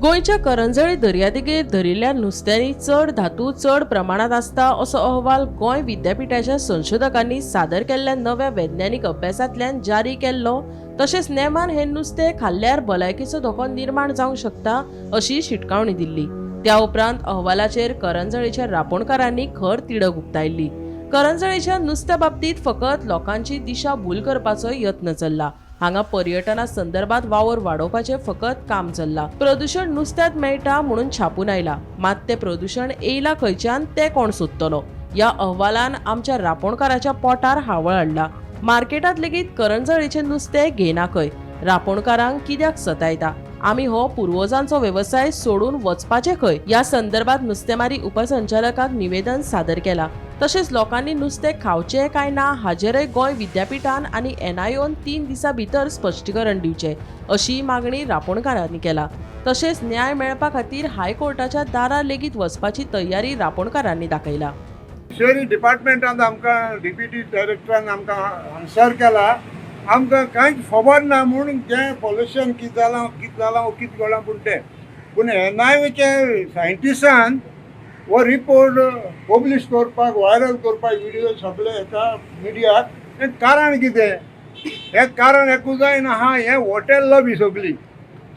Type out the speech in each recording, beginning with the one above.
गोंयच्या करंजळी दर्यादेगेर धरिल्ल्या नुस्त्यांनी चड धातू चड प्रमाणात आसता असो अहवाल गोंय विद्यापीठाच्या संशोधकांनी सादर केल्ल्या नव्या वैज्ञानिक अभ्यासांतल्यान जारी केल्लो. तशेंच नेमान हें नुस्तें खाल्ल्यार भलायकेचो धोको निर्माण जावंक शकता अशी शिटकावणी दिल्ली. त्या उपरांत अहवालाचेर करंजळीच्या रापोणकारांनी खर तिडक उक्तायल्ली. करंजळीच्या नुस्त्या बाबतींत फकत लोकांची दिशा भूल करपाचो यत्न चल्ला. हांगा पर्यटना संदर्भात वावर वाडोवपाचें फकत काम चल्लां. प्रदुशण नुस्त्यांत मेळटा म्हणून छापून आयला, मात तें प्रदुशण येयलां खंयच्यान तें कोण सोदतलो? ह्या अहवालान आमच्या रापोणकाराच्या पोटार हावळ हाडला. मार्केटांत लेगीत करंजळीचें नुस्तें घेयना खंय. रापोणकारांक कित्याक सतायता? आमी हो पुर्वजांचो वेवसाय सोडून वचपाचें खंय. ह्या संदर्भात नुस्तेमारी उपसंचालकाक निवेदन सादर केलां. तशेंच लोकांनी नुस्तें खावचें काय ना हाचेरय गोंय विद्यापिठान आनी एनआयओन 3 दिसां भितर स्पश्टीकरण दिवचें अशी मागणी रापोणकारांनी केला. तशेंच न्याय मेळपा खातीर हायकोर्टाच्या दारार लेगीत वचपाची तयारी रापोणकारांनी दाखयला. फिशरी डिपार्टमेंटान आमकां डिप्युटी डायरेक्टरान आमकां आन्सर केला, आमकां कांयच खबर ना म्हूण जें पोल्युशन कितें जालां कितें जालां कितें कळ्ळां. पूण तें पूण एनआयओच्या सायंटिस्टान हो रिपोर्ट पब्लीश करपाक, व्हायरल करपाक विडियो सगळे हेका मिडियाक, हें कारण कितें? हें कारण एकूच जायना आहा, हें हॉटेल लॉबी सगळी.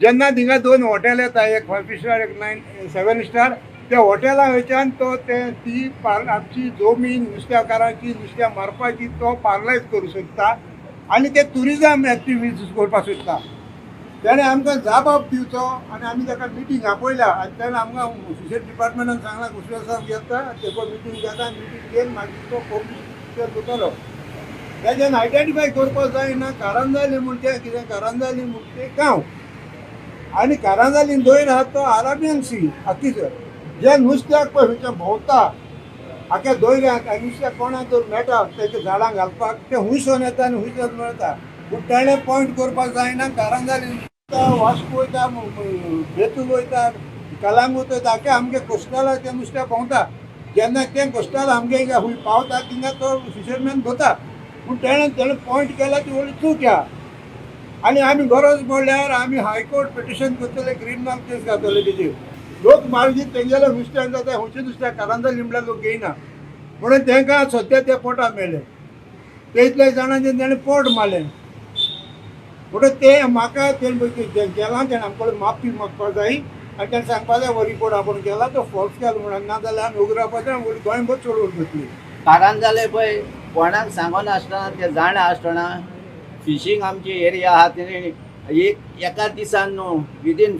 जेन्ना थिंगा 2 हॉटेल येता, एक 5 स्टार, एक 9 7 स्टार, त्या हॉटेला वयच्यान तो ते ती पार आमची जमीन नुस्त्याकारांची नुस्त्या मारपाची तो पारलायज करूं शकता आनी ते ट्युरिजम एक्टिविटीज करपाक सोदता. तेणें आमकां जाबाब दिवचो आनी आमी ताका मिटींग आपयल्या आनी तेणें आमकां फिशरी डिपार्टमेंटान सांगलां कुशल साहेब येता, तेजो मिटींग घेता, मिटींग घेवन मागीर तो पब्लीश करतलो. तेज्यान आयडेंटिफाय करपाक जायना कारांजाली म्हूण तें कितें, कारांजाली म्हूण तें गांव आनी कारांजाली दयर आहा तो अरेबियन सी आख्खी. जे नुस्त्याक पळय खंयचें भोंवता आख्या दर्यांत आनी नुस्त्याक कोणाक जर मेळटा तेजे झाडां घालपाक तें हुंयसोन येता आनी हुंयसोन मेळटा. पूण तेणें पॉयंट करपाक जायना कारांजाली वास्को वयता, बेतूल वयता, कलांगूट वयता, आख्या आमगे कोस्टला तें नुस्त्याक भोंवता. जेन्ना तें कोस्टल आमगे हिंगा खूंय पावता थिंगा तो फिशरमॅन धरता. पूण तेणें तेणें पॉयंट केला ती व्हडली चूक आहा आनी आमी गरज पडल्यार आमी हायकोर्ट पिटिशन करतले, क्रिमिनल केस घातले तेजेर. लोक मागीर तेंगेले नुस्त्यान जाता, खंयचें नुस्त्याक कारांजाली म्हणल्यार लोक घेयना म्हणून तांकां सद्या ते पोटा मेळ्ळे, ते इतल्या जाणांचे तेणें पोट मारलें. म्हणटच ते म्हाका तेणें केलां तेणें आमकां माफी मागपाक जाय आनी तेणें सांगपाक जाय हो रिपोर्ट आपूण केला तो फॉल्स केलो म्हणून, ना जाल्यार आमी उग्र रावपाचें, गोंयभर चळवळ करतली. कारांजाले पळय कोणाक सांगनासतना ते जाणा आसतना फिशींग आमची एरिया आहा तेणी एक एका दिसान न्हू विदीन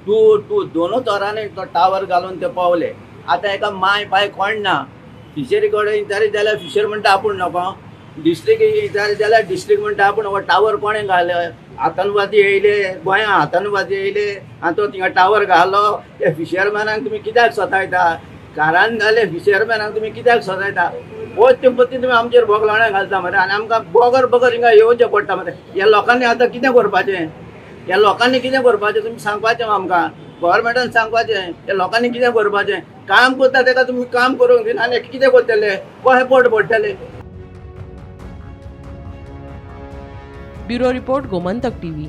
2 दोनूच वरांनी तो टावर घालून ते पावले. आतां एका माय पाय कोण ना. फिशरी कडेन विचारीत जाल्यार फिशर म्हणटा आपूण नको, डिस्ट्रिक्ट विचारीत जाल्यार डिस्ट्रिक्ट म्हणटा आपूण हो टावर कोणें घाले, आतंकवादी येयले गोंया, आतंकवादी येयले आनी तो थिंगा टावर घालो. ते फिशरमॅनाक तुमी कित्याक सतायता? कारांजाले फिशरमॅनाक तुमी कित्याक सतायता? पोत्ते पोत्ते तुमी आमचेर बोगलाणे घालता मरे आनी आमकां बगर बगर हिंगा येवचें पडटा मरे. ह्या लोकांनी आतां कितें करपाचें? ह्या लोकांनी कितें करपाचें तुमी सांगपाचें आमकां, गव्हर्मेंटान सांगपाचें ह्या लोकांनी कितें करपाचें. काम करता तेका तुमी काम करूंक दिना आनी कितें करतले, कशें पोट पडटलें? Bureau report, Gomantak TV.